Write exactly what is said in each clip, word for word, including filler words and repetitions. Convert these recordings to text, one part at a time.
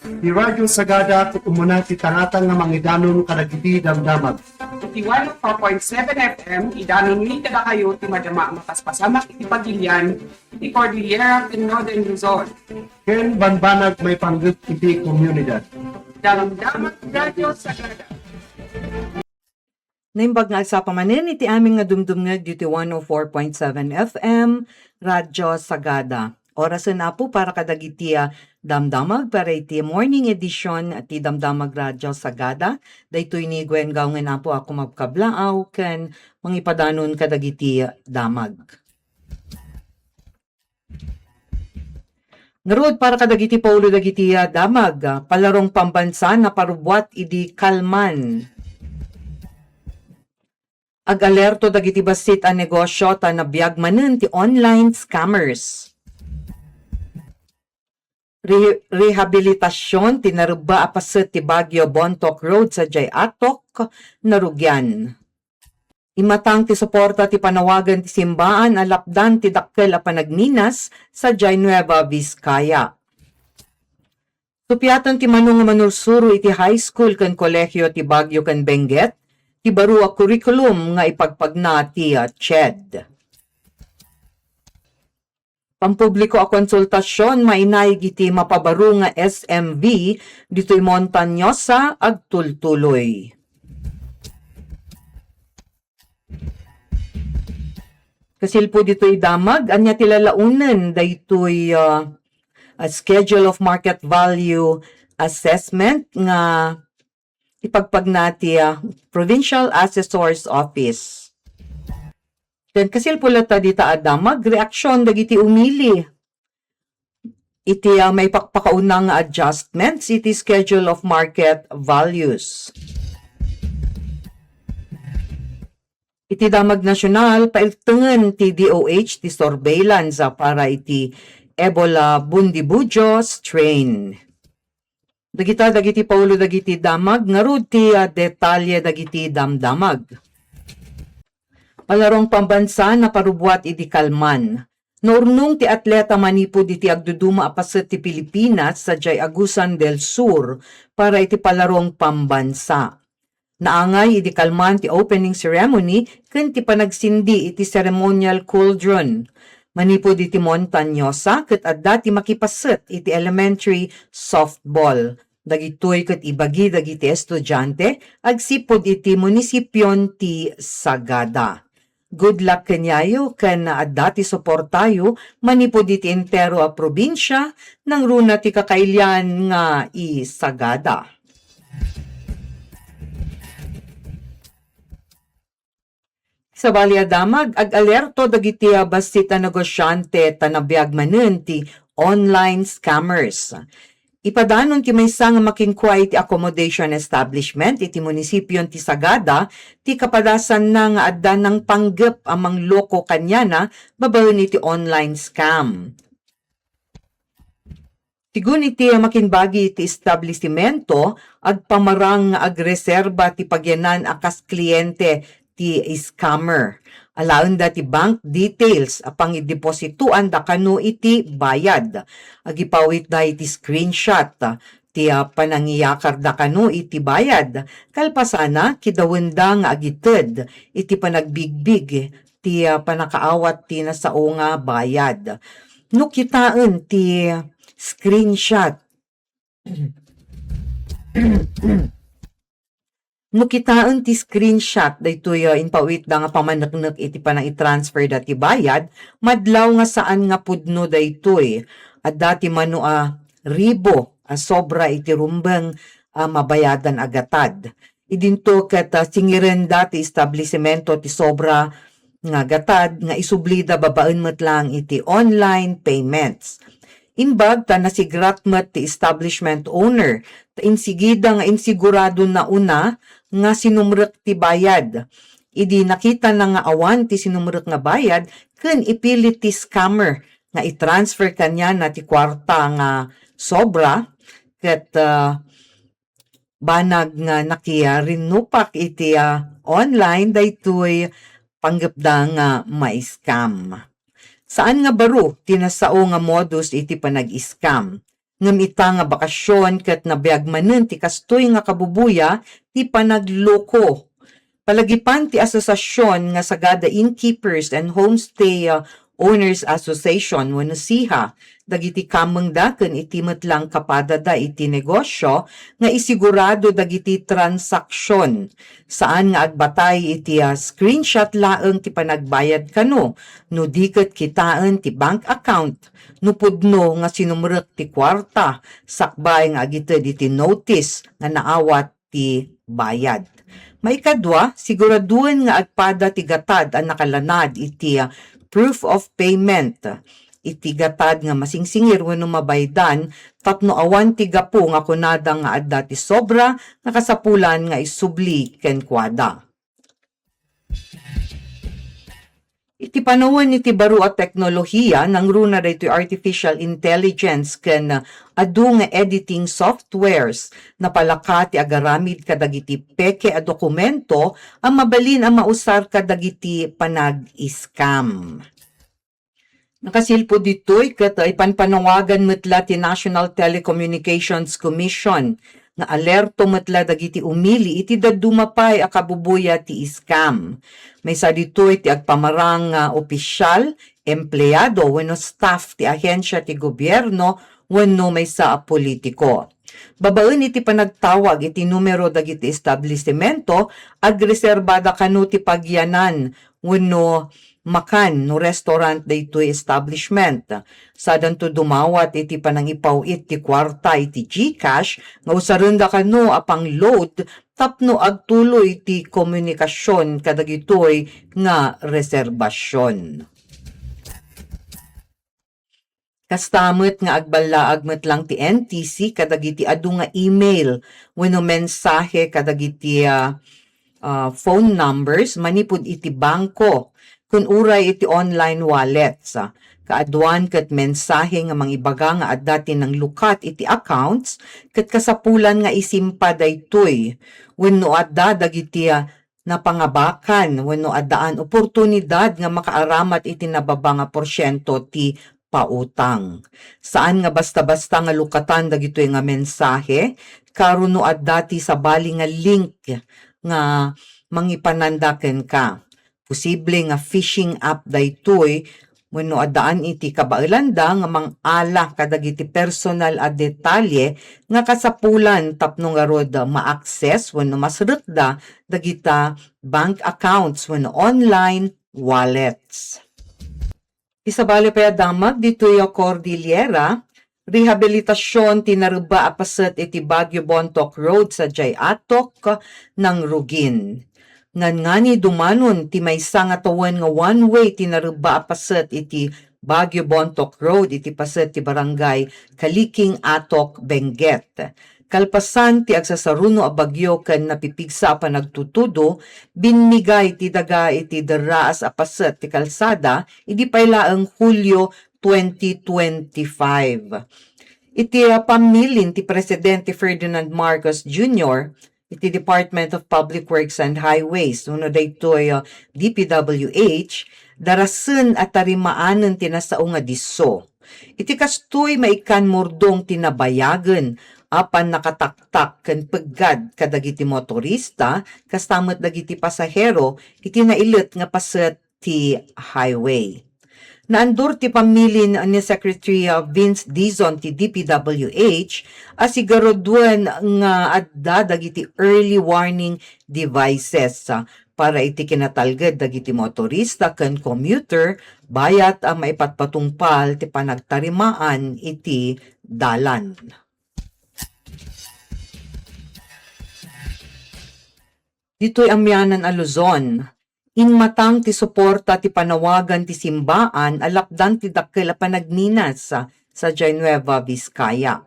Ti Radyo Sagada ket umuna ti tangatang nga mangidanon kadagiti damdamag. Iti one oh four point seven F M, idanonmi kadakayo ti madama a mapaspasamak iti pagilian iti Cordillera ken Northern Luzon. Ken bambanag maipanggep iti komunidad. Damdamag Radyo Sagada. Naimbag nga agsapa manen iti amin nga dumdumngeg ditoy one oh four point seven F M, Radyo Sagada. Orasen, Apo, para kadagiti, ah, damdamag para iti morning edition ti Damdamag Radyo Sagada. Daytoy ni Gwen Gaungen, Apo, a kumabkablaaw ken mangipadanon kadagiti damag. Ngarud, para kadagiti paulo dagiti, ah, damag, ah, palarong pambansa naparubbuat idi kalman. Ag-alerto dagiti bassit a negosyo ta nabiag manen ti online scammers. Re-, rehabilitasion ti narebba a paset ti Bagyo Bontoc Road sadiay Atok, narugian. Imatang ti suporta ti panawagan ti simbaan a lapdan ti dakkel a panagminas sadiay Nueva Vizcaya. Supiaten ti mano nga manursuro iti high school ken kolegio ti Baguio ken Benguet ti baro a curriculum nga ipagpagna ti, ah, CHED. Pampubliko a konsultasion mainaig iti mapabaro nga S M V ditoy Montañosa agtultuloy. Kasilpo ditoy damag, ania ti lalaonen daytoy, ah, ah, Schedule of Market Value Assessment nga ipagpagna ti, ah, Provincial Assessor's Office. Ken kasilpo latta dita a damag, reaksion dagiti umili iti, ah, maipakpakauna nga adjustments iti Schedule of Market Values. Iti damag nasional, pailtengen ti D O H ti surveillance, ah, para iti Ebola Bundibugyo strain. Dagita dagiti paulo dagiti damag, ngarud ti, ah, detalye dagiti damdamag. Palarong pambansa naparubbuat idi kalman. Naurnong ti atleta manipud iti agduduma a paset ti Pilipinas sadiay Agusan del Sur para iti palarong pambansa. Naangay idi kalman ti opening ceremony ken ti panagsindi iti ceremonial cauldron. Manipud iti Montañosa ket adda ti makipaset iti elementary softball. Dagitoy ket ibagi dagiti estudiante agsipud iti munisipion ti Sagada. Good luck kaniayo ken adda ti suportayo manipud iti entero a probinsia, nangruna ti kakailian nga isagada. Sabali a damag, ag-alerto dagiti, ah, bassit a negosiante ta nabiag manen ti online scammers. Ipadanon ti maysa nga makinkua iti accommodation establishment iti munisipion ti Sagada ti kapadasanna nga adda nangpanggep a mangloko kaniana babaen iti online scam. Ti gun iti makinbagi iti establisimento, agpamarang nga agreserba ti pagyanan a kas kliente ti scammer. Alaenda ti bank details a pangidepositoanda kano iti bayad. Agipawitda iti screenshot ti, ah, panangiyakarda kano iti bayad. Kalpasana, kidawenda nga agited iti panagbigbig ti, ah, panakaawat ti nasao nga bayad. No kitaen ti screenshot, no kitaen ti screenshot daytoy, ah, impawitda nga pamaneknek iti panangitransferda ti bayad, madlaw nga saan nga pudno daytoy. Adda ti mano a ribo a sobra iti rumbeng a mabayadan a gatad. Idinto ket, ah, singirenda ti establisimento ti sobra nga gatad nga isublida babaen met laeng iti online payments. Imbag ta nasigrat met ti establishment owner, ta insigida nga insiguradona una nga sinumrek ti bayad. Idi nakitana nga awan ti sinumrek nga bayad, ken ipilit ti scammer nga i-transfer kaniana ti kuarta nga sobra, ket, ah, banag nga nakirinnupak iti, ah, online daytoy panggepda nga ma-scam. Saan nga baro ti nasao nga modus iti panag-scam. Ngem ita nga bakasion ket nabiag manen ti kastoy nga kabubuya ti panagloko. Palagipan ti asosiasion nga Sagada Innkeepers and Homestay, uh, Owners Association wenno SIHA, dagiti kamengda ken iti met lang kapadada iti negosio nga isigurado dagiti transaksion. Saan nga agbatay iti, ah, screenshot laeng ti panagbayad kano, no di ket kitaen ti bank account, no pudno nga sinumrek ti kuarta sakbay nga agited iti notice nga naawat ti bayad. Maikadua, siguraduen nga agpada ti gatad a nakalanad iti, ah, proof of payment. Iti gatad nga masingsingir wenno mabaydan tapno awan ti gapu nga kunada nga adda ti sobra nga kasapulan nga isubli kenkuada. Iti panawen iti baro a teknolohiya, nangruna daytoy artificial intelligence ken adu nga editing softwares. Napalaka ti agaramid kadagiti peke a dokumento a mabalin a mausar kadagiti panag-scam. Nakasilpo ditoy ket ipanpanawagan met la ti National Telecommunications Commission nga alerto met la dagiti umili iti dadduma pay a kabubuya ti scam. Maysa ditoy ti agpamarang nga opisyal, empleado wenno staff ti ahensia ti gobierno wenno maysa a politiko. Babaen iti panagtawag iti numero dagiti establisemento, agreserbada kano ti pagyanan wenno makan no restaurant daytoy establishment. Sadanto dumawat iti panangipaw-it ti kuarta iti GCash nga usarenda kano a pang-load tapno agtuloy ti komunikasion kadagitoy nga reserbasion. Kasta met nga agballaag met lang ti N T C kadagiti adu nga email wenno mensahe kadagiti, ah, ah, phone numbers manipud iti bangko ken uray iti online wallets. Kaaduan ket mensahe nga mangibaga nga adda ti nanglukat iti accounts ket kasapulan nga isimpa daytoy wenno adda dagiti, ah, napangabakan wenno addaan oportunidad nga makaaramat iti nababa nga porsiento ti pautang. Saan nga basta-basta nga lukatan dagitoy nga mensahe, karo no adda ti sabali nga link nga mangipananda kenka. Posible nga phishing app daytoy wenno addaan iti kabaelanda nga mangala kadagiti personal a detalye nga kasapulan tapno ngarud ma-access wenno masrekda dagita bank accounts wenno online wallets. Ti sabali pay a damag ditoy a Cordillera, rehabilitasion ti narebba a paset iti Baguio Bontoc Road sadiay Atok, Nangrugin. Ngangani dumanon ti maysa nga tawen nga one-way ti narebba a paset iti Baguio Bontoc Road iti paset ti Barangay Kaliking, Atok, Benguet. Kalpasan ti agsasaruno a bagyo ken napipigsa a panagtutudo, binnigay ti daga iti derraas a paset ti kalsada idi pay laeng Hulio twenty twenty-five. Iti, ah, pammilin ti Presidente Ferdinand Marcos Junior, iti Department of Public Works and Highways, wenno daytoy, ah, D P W H, darasen a tarimaanen ti nasao nga disso. Iti kastoy, maikkan murdong ti nabayagen a pannakataktak ken peggad kadagiti motorista, kasta met dagiti pasahero iti nailet nga paset ti highway. Naandur ti pammilin ni Secretary Vince Dizon ti D P W H a sigaraduen nga adda dagiti early warning devices, ah, para iti kinatalged dagiti motorista ken commuter bayat a maipatpatungpal ti panagtarimaan iti dalan. Ditoy amianan a Luzon, immatang ti suporta ti panawagan ti simbaan a lapdan ti dakkel a panagminas sadiay Nueva Vizcaya.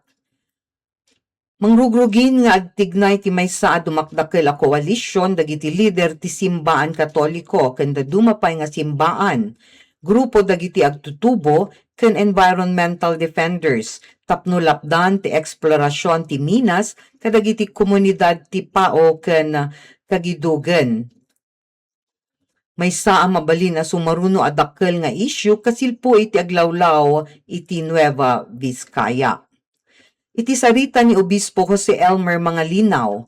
Mangrugrugin nga agtignay ti maysa a dumakdakkel a koalisyon dagiti lider ti simbaan Katoliko ken dadduma pay nga simbaan, grupo dagiti agtutubo ken environmental defenders tapno lapdan ti eksplorasion ti minas kadagiti komunidad ti Pao ken Kagidugen. Maysa a mabalin a sumaruno a dakkel nga isyu kasilpo iti aglawlaw iti Nueva Vizcaya. Iti sarita ni Obispo Jose Elmer Mangalinaw,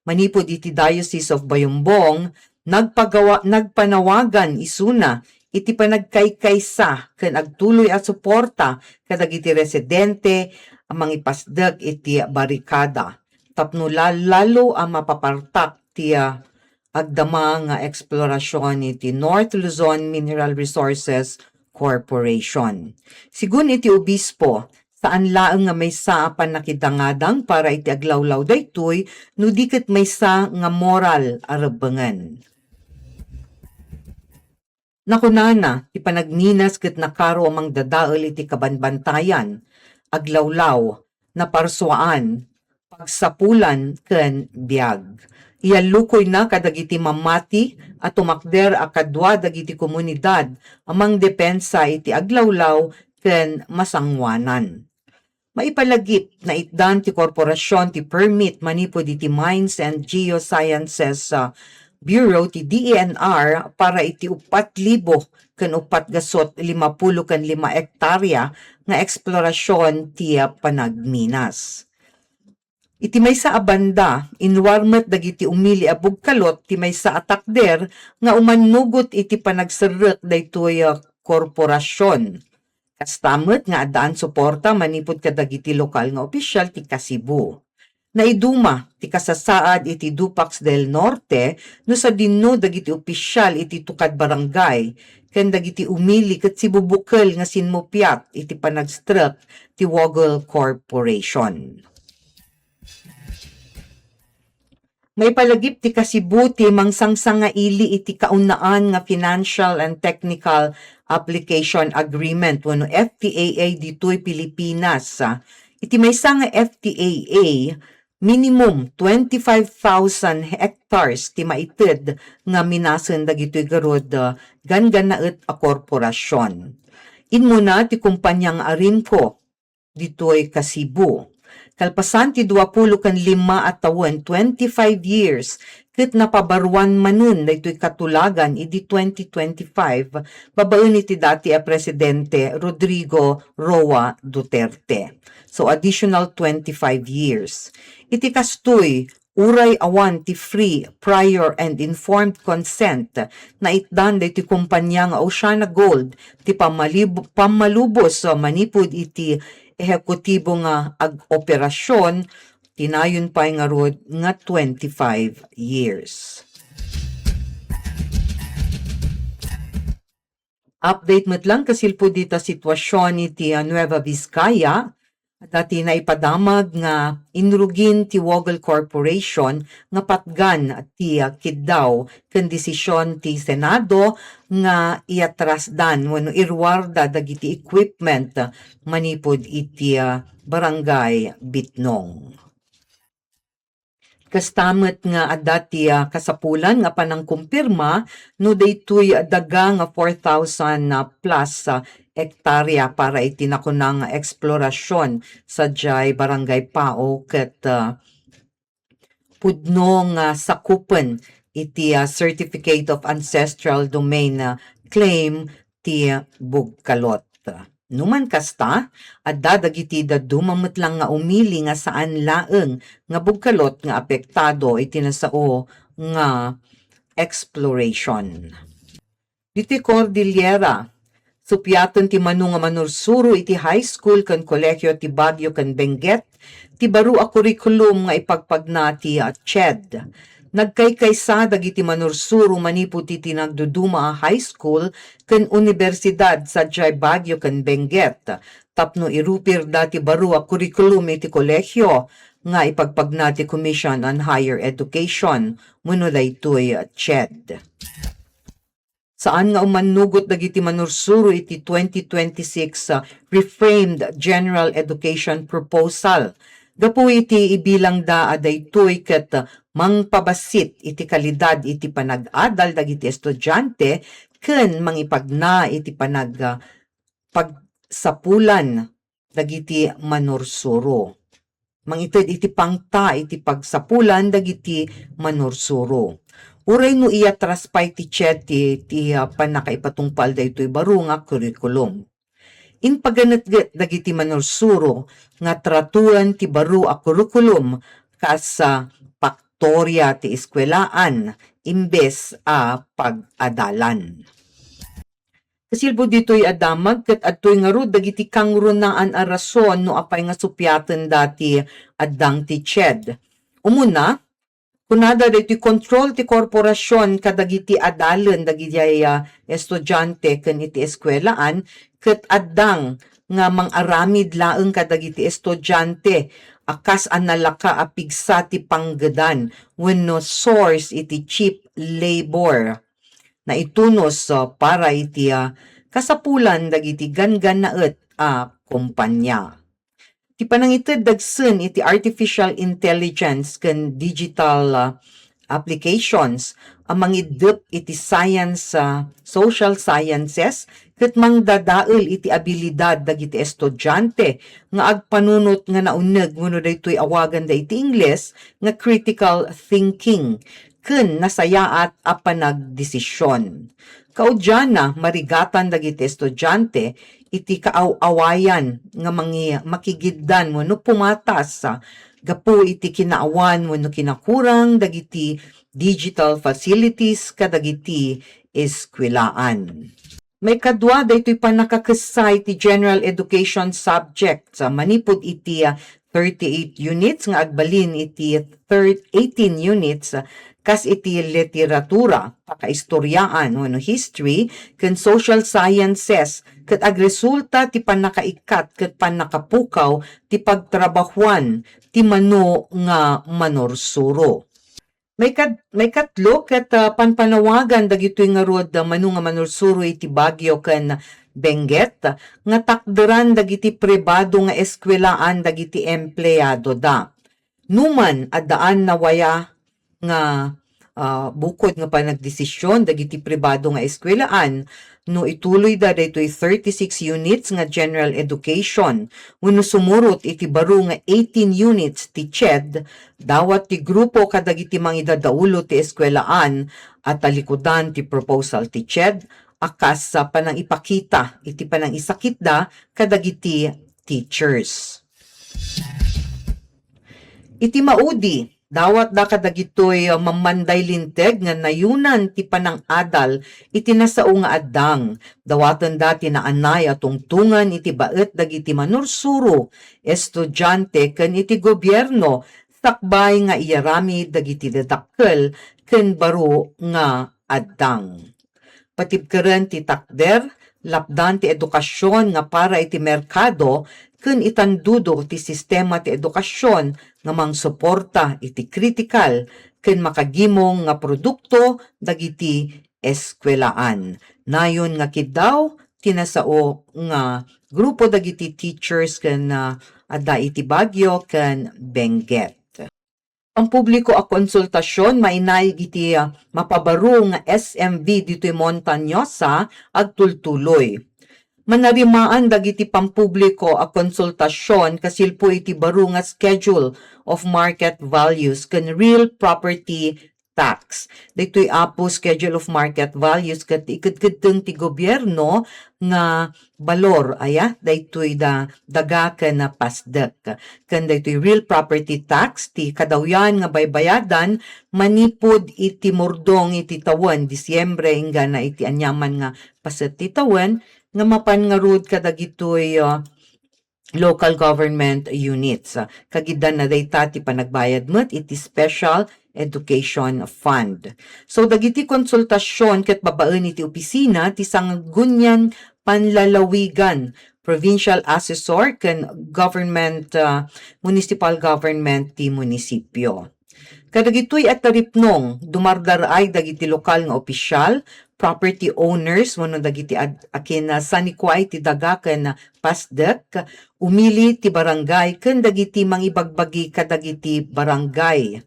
manipud iti Diocese of Bayumbong, nagpagawa-, nagpanawagan isuna iti panagkaykaysa ken agtuloy a suporta kadagiti residente a mangipasdek iti barikada tapno la-, lalo a mapapartak ti, ah, agdama nga eksplorasion iti North Luzon Mineral Resources Corporation. Sigun iti obispo, saan laeng nga maysa a pannakidangadang para iti aglawlaw daytoy no di ket maysa nga moral a rebbengen. Nakunana, ti panagminas ket nakaro a mangdadael iti kabanbantayan, aglawlaw, naparsuaan, pagsapulan, ken biag. Iallukoyna kadagiti mamati a tumakder a kadua dagiti komunidad a mangdepensa iti aglawlaw ken masangoanan. Maipalagip, naitdan ti korporasion ti permit manipud iti Mines and Geosciences, ah, Bureau ti D E N R para iti uppat libo ken uppat gasut limapulo ken lima ektarya nga eksplorasion ti, ah, panagminas. Iti maysa a banda, inruar met dagiti umili a bugkalot ti maysa a takder nga umannugot iti panagserrek daytoy, ah, korporasion. Kasta met nga addaan suporta manipud kadagiti lokal nga opisyal ti Kasibu. Naiduma ti kasasaad iti Dupax del Norte no sadinno dagiti opisyal iti tukad barangay ken dagiti umili ket sibubukel nga sinmupiat iti panagserrek ti Woggle Corporation. Maipalagip ti Kasibu ti mangsangsangaili iti kaunaan nga Financial and Technical Application Agreement wenno F T A A ditoy Pilipinas. Iti maysa nga F T A A, minimum twenty-five thousand hectares ti maited nga minasen dagitoy garud, ah, ganggannaet a korporasion. Immuna ti kumpania nga Arimco ditoy Kasibu. Kalpasan ti duapulo ken lima a tawen, twenty-five years, ket napabaruan manen daytoy katulagan idi twenty twenty-five babaen iti dati a Presidente Rodrigo Roa Duterte. So, additional twenty-five years. Iti kastoy, uray awan ti free, prior, and informed consent, naitdan daytoy kumpania nga Oceana Gold ti pammalib-, pammalubos manipud iti ehekutibo nga ag-operasion, tinayon pay ngarud nga twenty-five years. Update met lang kasilpud dita situasion iti, ah, Nueva Vizcaya. Adda ti naipadamag nga inrugin ti Woggle Corporation nga patgan ti, ah, kiddaw ken desision ti Senado nga iatrasdan wenno iruarda dagiti equipment manipud iti, ah, Barangay Bitnong. Kasta met nga adda ti, ah, kasapulan nga panangkumpirma no daytoy daga nga four thousand plus, ah, hektarya para iti nakuna nga eksplorasion sadiay Barangay Pao ket, ah, pudno nga sakupen iti, ah, Certificate of Ancestral Domain, ah, claim ti Bugkalot. Numan kasta, adda dagiti dadduma met lang nga umili nga saan laeng nga Bugkalot nga apektado iti nasao nga exploration. Ditoy Cordillera, supiaten ti mano nga manursuro iti high school ken kolehiyo ti Baguio ken Benguet ti baro a curriculum nga ipagpagna ti, ah, CHED. Nagkaykaysa dagiti manursuro manipud iti nagduduma a high school ken universidad sadiay Baguio ken Benguet tapno irupirda ti baro a curriculum iti kolehiyo nga ipagpagna ti Commission on Higher Education wenno daytoy CHED. Saan nga umannugot dagiti manursuro iti twenty twenty-six, ah, reframed General Education Proposal. Gapu iti ibilangda a daytoy ket, ah, mangpabassit iti kalidad iti panag-adal dagiti estudiante ken mangipagna iti panag-, ah, pagsapulan dagiti manursuro. Mangited iti pangta iti pagsapulan dagiti manursuro. Uray no iatras pay ti CHED ti, ti, ah, pannakaipatungpal daytoy baro nga curriculum. Impaganetget dagiti manursuro nga tratoen ti baro a curriculum kas, ah, paktoria ti eskuelaan imbes a pag-adalan. Kasilpo ditoy a damag ket adtoy ngarud dagiti kangrunaan a rason no apay nga supiaten dati addang ti CHED. Umuna, kunada daytoy kontrol ti korporasion kadagiti adalen dagiti, ah, estudiante ken iti eskuelaan ket addang nga mangaramid laeng kadagiti estudiante a kas a nalaka a pigsa ti panggedan wenno source iti cheap labor. Naitunos, ah, para iti, ah, kasapulan dagiti ganggannaet a kompania. Ti panangited dagsen iti artificial intelligence ken digital, ah, applications a mangiddep iti science, ah, social sciences ket mangdadael iti abilidad dagiti estudiante nga agpanunot nga naunneg wenno daytoy awaganda iti Ingles nga critical thinking ken nasayaat a panagdesision. Kaudiana, marigatan dagiti estudiante iti kaaw-awayan nga mangi-, makigiddan wenno pumatas, ah, gapu iti kinaawan wenno kinakurang dagiti digital facilities kadagiti eskuelaan. Maikadua, daytoy pannakakessay ti general education subjects, ah, manipud iti, ah, thirty-eight units nga agbalin iti thir-, eighteen units, ah, kas iti literatura, pakaistoriaan wenno history, ken social sciences, ket agresulta ti pannakaikkat ket pannakapukaw ti pagtrabahuan ti mano nga manursuro. Maikad-, maikatlo ket, ah, panpanawagan dagitoy ngarud, ah, mano nga manursuro iti Baguio ken Benguet nga takderan dagiti pribado nga eskuelaan dagiti empleadoda. Numan addaan nawaya nga, ah, bukod nga panagdesisyon dagiti pribado nga eskuelaan, no ituloyda daytoy thirty-six units nga general education wenno sumurot iti baro nga eighteen units ti CHED, dawat ti grupo kadagiti mangidadaulo ti eskuelaan a talikudan ti proposal ti CHED a kas, ah, panangipakita iti panangisakitda kadagiti teachers. Iti maudi, dawatda kadagitoy mammanday linteg nga nayunan ti panangadal iti nasao nga addang. Dawatenda ti naanay a tungtongan iti baet dagiti manursuro, estudiante, ken iti gobierno sakbay nga iyaramid dagiti dadakkel ken baro nga addang. Patibkeren ti takder, lapdan ti edukasion nga para iti merkado, ken itandudo ti sistema ti edukasion nga mangsuporta iti kritikal ken makagimong nga produkto dagiti eskuelaan. Nayon nga kiddaw ti nasao nga grupo dagiti teachers ken, ah, adda iti Baguio ken Benguet. Pampubliko a konsultasion mainaig iti, ah, mapabaro nga S M V ditoy Montañosa agtultuloy. Manarimaan dagiti pampubliko a konsultasion kasilpo iti baro nga Schedule of Market Values ken Real Property Tax. Daytoy apo Schedule of Market Values ket ikedkedteng ti gobierno nga balor, aya, daytoy da, daga ken PASDEC. Ken daytoy real property tax, ti kadawyan nga baybayadan manipud iti murdong iti tawen, Disiembre, inggana iti aniaman nga paset ti tawen, nga mapan ngarud kadagitoy, ah, local government units. Kagiddanna dayta ti panagbayad met iti Special Education Fund. So, dagiti konsultasion ket babaen iti opisina ti Sangguniang Panlalawigan, Provincial Assessor, ken government, ah, municipal government ti munisipyo. Kadagitoy a taripnong, dumardaraay dagiti lokal nga opisyal, property owners, wenno dagiti ad-, akin, ah, sanikuay ti daga ken PASDEC, umili ti barangay ken dagiti mangibagbagi kadagiti barangay.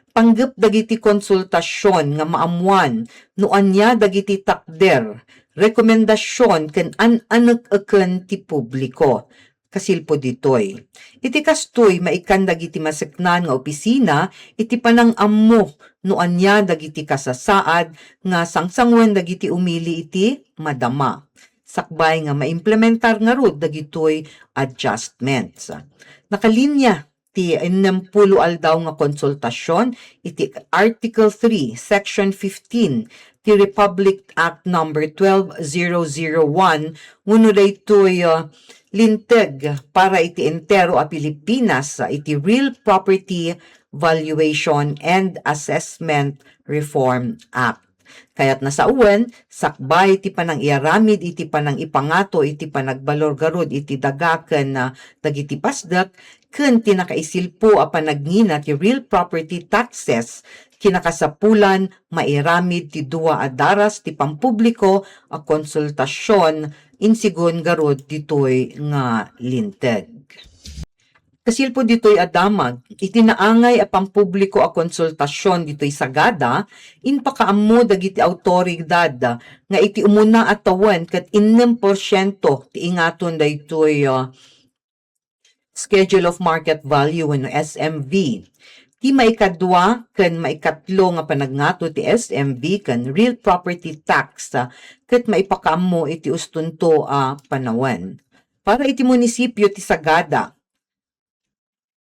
Panggep dagiti konsultasion nga maammuan no ania dagiti takder, rekomendasion ken an-anekeken ti publiko. Kasilpo ditoy. Iti kastoy, maikkan dagiti maseknan nga opisina iti panangammo no ania dagiti kasasaad nga sangsangoen dagiti umili iti madama. sakbay nga maimplementar ngarud dagitoy adjustments. Nakalinya ti ennem pulo aldaw nga konsultasion iti Article three, Section fifteen ti Republic Act Number twelve zero zero one, wenno daytoy, ah, linteg para iti entero a Pilipinas, ah, iti Real Property Valuation and Assessment Reform Act. Kayatna sawen, sakbay ti panangiaramid iti panangipangato iti panagbalor garud iti daga ken, ah, dagiti pasdek, ken ti nakaisilpo a panagngina ti real property taxes, kinakasapulan mairamid ti dua a daras ti pampubliko a konsultasion insigun garud ditoy nga linteg. Kasilpo ditoy a damag, iti naangay a pampubliko a konsultasion ditoy Sagada, impakaammo dagiti awtoridad nga iti umuna a tawen ket innem porsiento ti ingaton daytoy, ah, Schedule of Market Value wenno S M V. Ti maikadua ken maikatlo nga panagngato ti S M V ken real property tax, ah, ket maipakaammo iti ustonto a panawen. Para iti munisipio ti Sagada,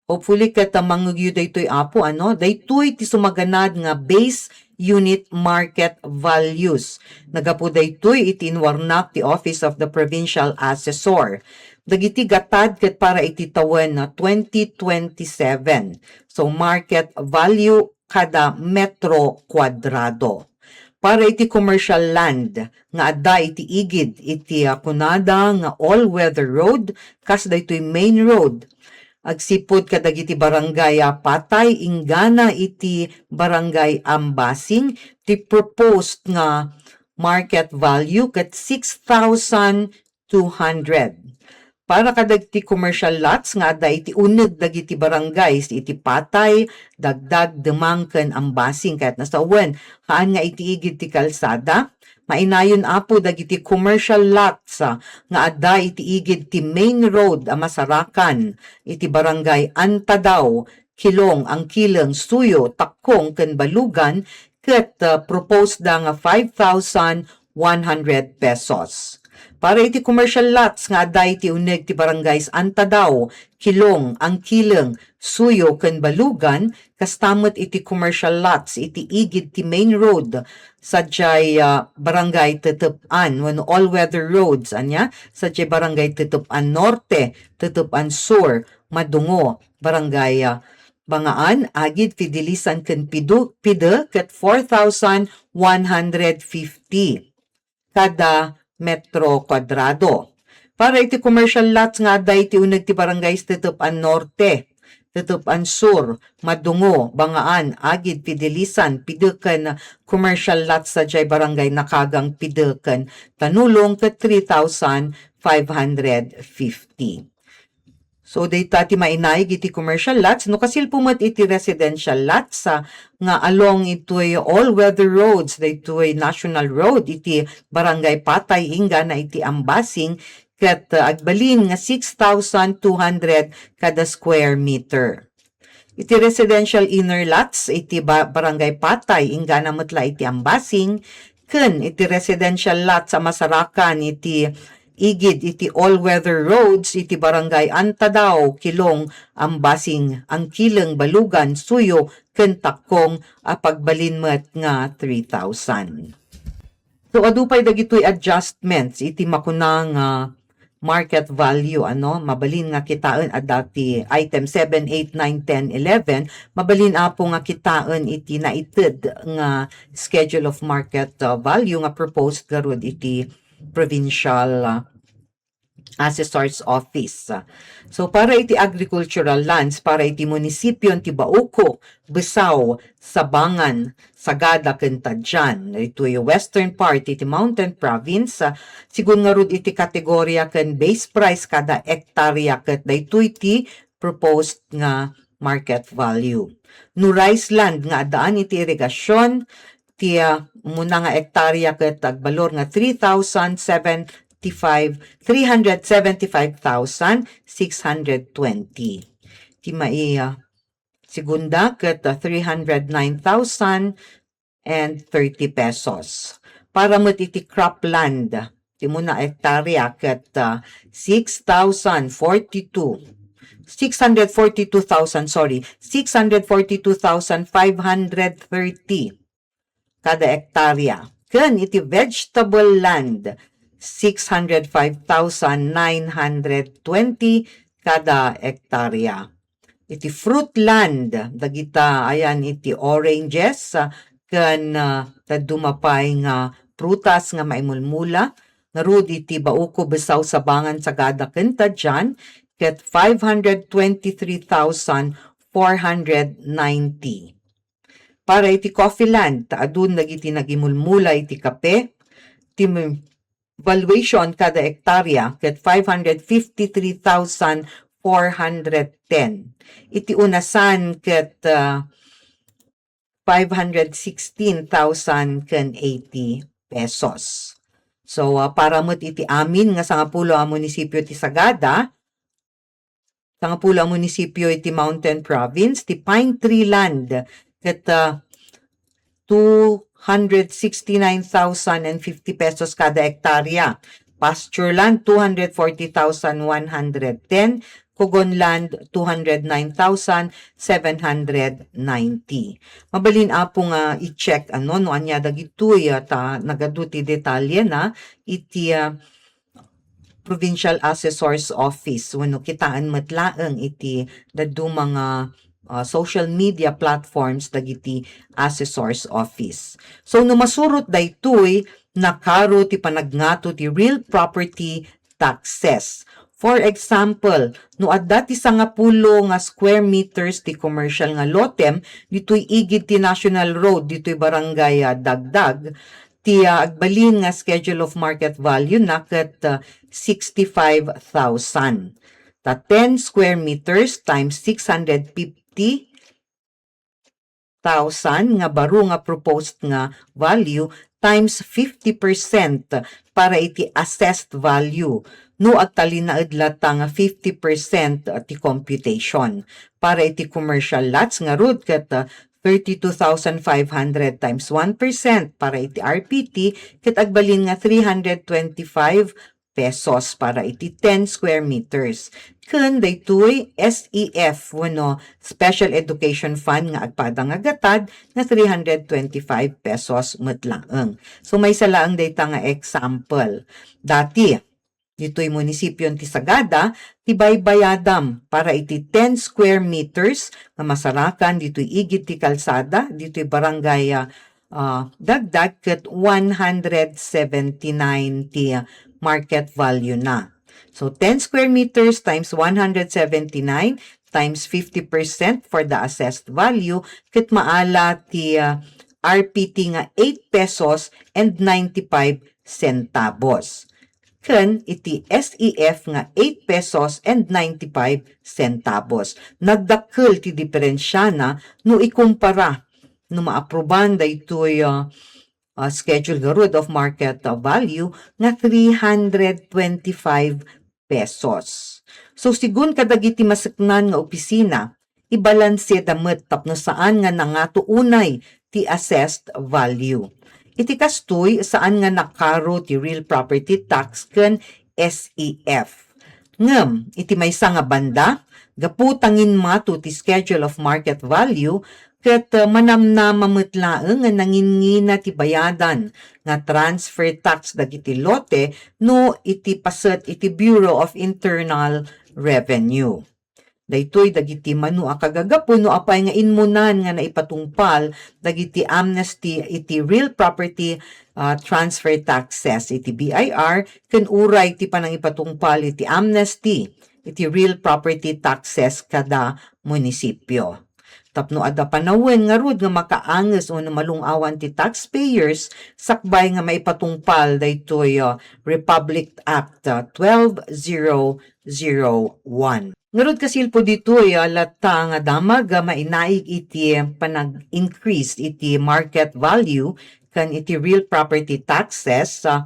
hopefully ket, ah, mangngegyo daytoy, Apo, ano? Daytoy ti sumaganad nga base unit market values. Naggapu daytoy iti inwarnak ti Office of the Provincial Assessor. Dagiti gatad ket para iti tawen nga twenty twenty-seven. So, market value kada metro kuadrado. Para iti commercial land nga adda iti igid iti, ah, kunada nga all-weather road, kas daytoy main road, agsipud kadagiti barangay a Patay inggana iti barangay Ambasing, ti proposed nga market value ket six thousand two hundred. Para kadagiti commercial lots nga adda iti uneg dagiti barangays iti Patay, Dagdag, Demang, ken Ambasing, kayatna sawen, haan nga iti igid ti kalsada, mainayon, Apo, dagiti commercial lots, ah, nga adda iti igid ti main road a masarakan iti barangay Antadao, Kilong, Angkileng, Suyo, Takkong, ken Balugan, ket, ah, proposed da nga five thousand one hundred pesos. Para iti commercial lots nga adda iti uneg ti barangays Antadao, Kilong, Angkileng, Suyo, ken Balugan, kasta met iti commercial lots iti igid ti main road, sadiay, ah, barangay Tetep-an, wenno all-weather roads, ania, sadiay barangay Tetep-an Norte, Tetep-an Sur, Madungo, barangay, ah, Bangaan, Agid, Fidelisan, ken Pidu-, Pide, ket four thousand one hundred fifty kada metro kuadrado. Para iti commercial lots nga adda iti uneg ti barangays Tetep-an Norte, Tetep-an Sur, Madungo, Bangaan, Agid, Fidelisan, Pide ken commercial lots sadiay barangay Nakagang, Pide ken Tanulong ket three thousand five hundred fifty. So, dayta ti mainaig iti commercial lots, no kasilpo met iti residential lots, ah, nga along itoy all-weather roads, daytoy National Road, iti Barangay Patay, inggana iti Ambasing, ket, ah, agbalin nga six thousand two hundred kada square meter. Iti residential inner lots, iti ba-, Barangay Patay, inggana met la iti Ambasing, ken iti residential lots a masarakan iti igid iti all-weather roads iti Barangay Antadao, Kilong, Ambasing, Angkileng, Balugan, Suyo, ken Takkong a pagbalin met nga three thousand. So, adu pay dagitoy adjustments iti makuna nga market value, ano, mabalin nga kitaen adda ti item seven, eight, nine, ten, eleven, mabalin, Apo, nga kitaen iti naited nga schedule of market, uh, value nga proposed garud iti provincial, uh, assessor's office. So, para iti agricultural lands, para iti munisipion ti Bauco, Besao, Sabangan, Sagada, ken Tadian, daytoy western part iti Mountain Province, ah, sigun ngarud iti kategoria ken base price kada ektarya, ket daytoy ti proposed nga market value. No rice land nga addaan iti irigasion, ti, ah, umuna nga ektarya ket agbalor nga three thousand seventy-five, three hundred seventy-five thousand six hundred twenty. Ti mai-, ah, segunda ket, ah, three hundred nine thousand and thirty pesos. Para met iti cropland, Ti umuna a hektarya ket, ah, six thousand forty-two, six hundred forty-two thousand, sorry, six hundred forty-two thousand five hundred thirty kada hektarya. Ken iti vegetable land, six hundred five thousand nine hundred twenty kada hektarya. Iti fruit land, dagita ayan iti oranges, ah, ken, ah, dadduma pay nga prutas nga maimulmula. Ngarud iti Bauco, Besao, Sabangan, Sagada ken Tadian, ket five hundred twenty-three thousand four hundred ninety. Para iti coffee land, ta adun dagiti nagimulmula iti kape, ti m-, valuation kada hektarya ket five hundred fifty-three thousand four hundred ten. Iti unasan ket, ah, five hundred sixteen thousand ken eighty pesos. So, ah, para met iti amin nga sangapulo a munisipyo ti Sagada, sangapulo a munisipyo iti Mountain Province, ti pine tree land ket, ah, two hundred sixty-nine thousand and fifty pesos kada hektarya. Pasture land, two hundred forty thousand one hundred ten. Kogon land, two hundred nine thousand seven hundred ninety. Mabalin, Apo, nga i-check, ano, no ania dagitoy, ah, ta nagadu ti detalye na iti, ah, Provincial Assessor's Office, wenno kitaen met laeng iti dadduma nga, ah, social media platforms dagiti Assessor's Office. So, no masurot daytoy, nakaro ti panagngato ti real property taxes. For example, no adda ti sangapulo nga square meters ti commercial nga lotem ditoy igid ti National Road, ditoy Barangay, ah, Dagdag, ti, ah, agbalin nga schedule of market value na ket, ah, sixty-five thousand. Ta ten square meters times six hundred fifty thousand nga baro nga proposed nga value times fifty percent para iti assessed value. No agtalinaed latta nga fifty percent ti computation. Para iti commercial lots ngarud ket, ah, thirty-two thousand five hundred times one percent para iti R P T ket agbalin nga three hundred twenty-five pesos para iti ten square meters. Ken daytoy S E F wenno Special Education Fund nga agpada nga gatad nga three hundred twenty-five pesos met laeng. So, maysa laeng dayta nga example. Dati, ditoy munisipyo ti Sagada, ti baybayadam para iti ten square meters nga masarakan ditoy igid ti kalsada, ditoy barangay, ah, ah, Dagdag ket one hundred seventy-nine ti market value na. So, ten square meters times one hundred seventy-nine times fifty percent for the assessed value, ket maala ti, ah, R P T nga eight pesos and ninety-five centavos. Ken iti S E F nga eight pesos and ninety-five centavos. Nagdakkel ti diferensiana no ikumpara, no maapruban daytoy, ah, ah, schedule garud of market, ah, value nga three hundred twenty-five pesos. So, sigun kadagiti maseknan nga opisina, ibalanse da met tapno saan nga nangato unay ti assessed value. Iti kastoy, saan nga nakaro ti real property tax ken S E F. Ngem, iti maysa nga banda, gapu ta nginmato ti schedule of market value, ket, uh, manamnama met laeng nga nanginngina ti bayadan nga transfer tax dagiti lote no iti paset iti Bureau of Internal Revenue. Daytoy dagiti mano a kagagapu no apay nga immunan nga naipatungpal dagiti amnesty iti real property, ah, transfer taxes iti B I R ken uray ti panangipatungpal iti amnesty iti real property taxes kada munisipyo. Tapno adda panawen ngarud nga makaanges wenno malung-awan ti taxpayers sakbay nga maipatungpal daytoy, ah, Republic Act, ah, twelve zero zero one. Ngarud, kasilpo ditoy, ah, latta nga damag, ah, mainaig iti panag-increase iti market value ken iti real property taxes, ah,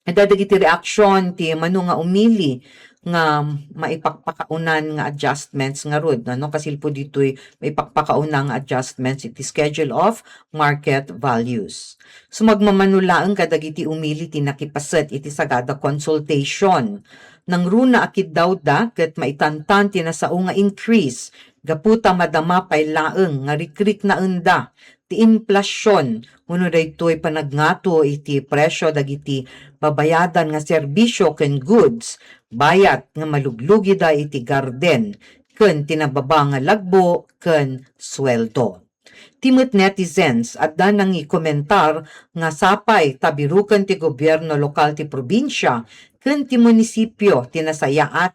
adda dagiti reaction ti mano nga umili nga maipakpakaunan nga adjustments ngarud, no? Kasilpo ditoy maipakpakauna nga adjustments iti schedule of market values. Sumagmamano laeng kadagiti umili ti nakipaset iti sagada consultation. Nangruna a kiddawda ket maitantan ti nasao nga increase gapu ta madama pay laeng nga rikriknaenda ti inflation wenno daytoy panagngato iti presio dagiti babayadan nga serbisio ken goods bayat nga maluglugida iti garden ken ti nababa nga lagbo ken sueldo. Ti met netizens, adda nangikomentar nga sapay ta biruken ti gobierno lokal ti probinsia ken ti munisipio ti nasayaat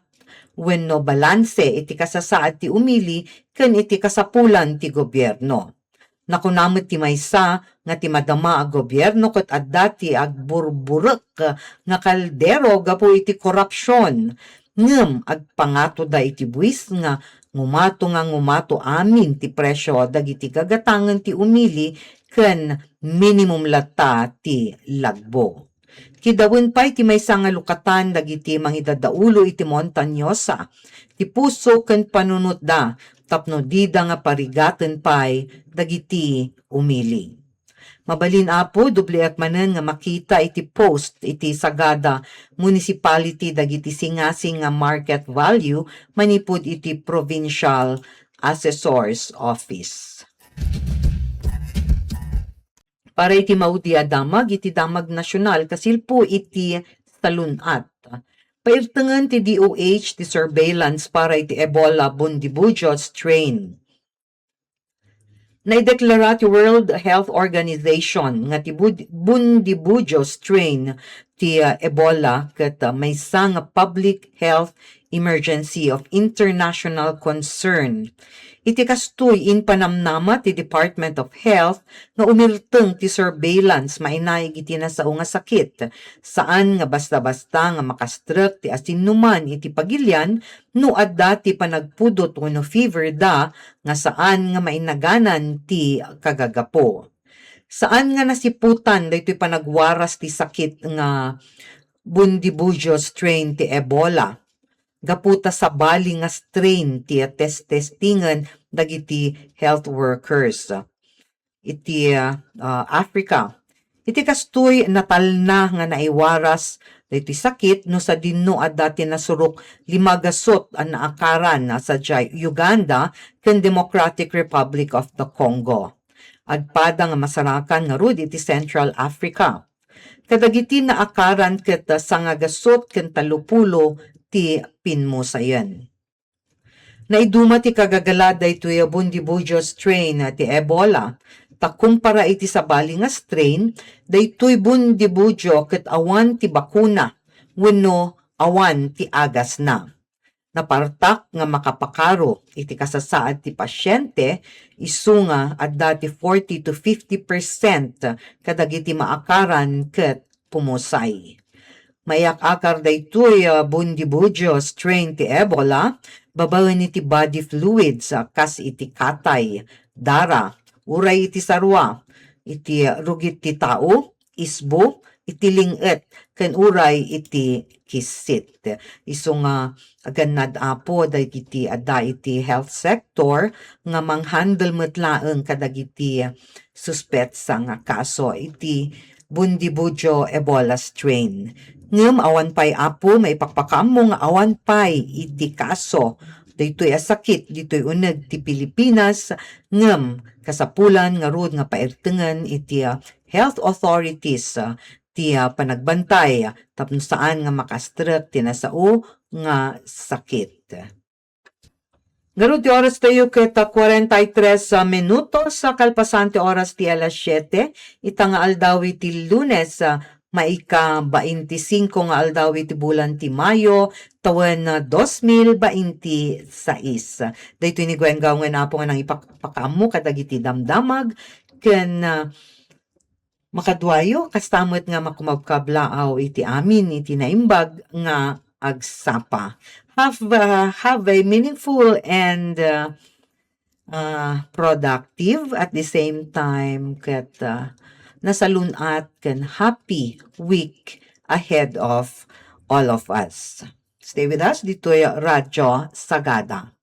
wenno balanse iti kasasaad ti umili ken iti kasapulan ti gobierno. Nakuna met ti maysa nga ti madama a gobierno ket adda ti agburburek nga kaldero gapu iti korupsion, ngem agpangatoda iti buis nga ngumato nga ngumato amin ti presio dagiti gagatangen ti umili ken minimum latta ti lagbo. Kiddawen pay ti maysa nga lukatan dagiti mangidadaulo iti Montañosa, ti puso ken panunotda tapno dida nga parigaten pay dagiti umili. Mabalin, Apo, dubliek manen nga makita iti post iti Sagada Municipality dagiti singasing nga market value manipud iti Provincial Assessor's Office. Para iti maudi a damag, iti Damag Nasional, kasilpo iti salun-at. Pairtengen ti D O H ti surveillance para iti Ebola Bundibugyo strain. Naideklara ti World Health Organization nga ti bud-, Bundibugyo strain ti, ah, Ebola ket, ah, maysa nga public health emergency of international concern. Iti kastoy, impanamnama ti Department of Health nga umirteng ti surveillance mainaig iti nasao nga sakit. Saan nga basta-basta nga makastrek ti asinnuman iti pagilian no adda ti panagpudot wenno fever da nga saan nga mainaganan ti kagagapo. Saan nga nasiputan daytoy panagwaras ti sakit nga Bundibugyo strain ti Ebola. Gapu ta sabali nga strain ti test-testingen dagiti health workers iti, ah, Africa. Iti kastoy, natalna nga naiwaras daytoy sakit no sadino adda ti nasurok lima gasut a naakaran sadiay Uganda ken Democratic Republic of the Congo. Agpada nga masarakan ngarud iti Central Africa. Kadagiti naakaran ket sangagasut ken tallopulo ti pinmusayen. Naiduma ti kagagala daytoy a Bundibugyo strain ti Ebola. Ta kumpara iti sabali nga strain, daytoy Bundibugyo ket awan ti bakuna wenno awan ti agasna. Napartak nga makapakaro iti kasasaad ti pasiente, isu nga adda ti forty to fifty percent kadagiti maakaran ket pumusay. Maiak-akar daytoy, ah, Bundibugyo strain ti Ebola babaen iti body fluids, ah, kas iti katay, dara, uray iti sarua, iti rugit ti tao, isbo, iti ling-et, ken uray iti kissit. Isu nga agannad, Apo, dagiti adda iti health sector nga manghandle met laeng kadagiti suspetsa nga kaso iti Bundibugyo Ebola strain. Ngem awan pay, Apo, maipakpakaammo nga awan pay iti kaso daytoy a sakit ditoy uneg ti Pilipinas, ngem kasapulan ngarud nga pairtengen iti, ah, health authorities, ah, ti, ah, panagbantay, ah, tapno saan nga makastrek ti nasao nga sakit. Ngarud ti oras tayo ket, ah, kwarenta y tres, ah, minutos, ah, kalpasan ti oras ti alas siete, ita nga aldaw iti Lunes, ah, maika bainti singko nga aldaw iti bulan ti Mayo, tawen, ah, dos mil bainti sais. Daytoy ni Gwen Gawngen, Apo, nga nangipakaammo kadagiti damdamag ken, ah, makaduayo, kasta met nga makumabkablaaw iti amin iti naimbag nga agsapa. Have, uh, have a meaningful and, uh, uh, productive at the same time ket, uh, nasalun-at ken happy week ahead of all of us. Stay with us ditoy Radyo Sagada.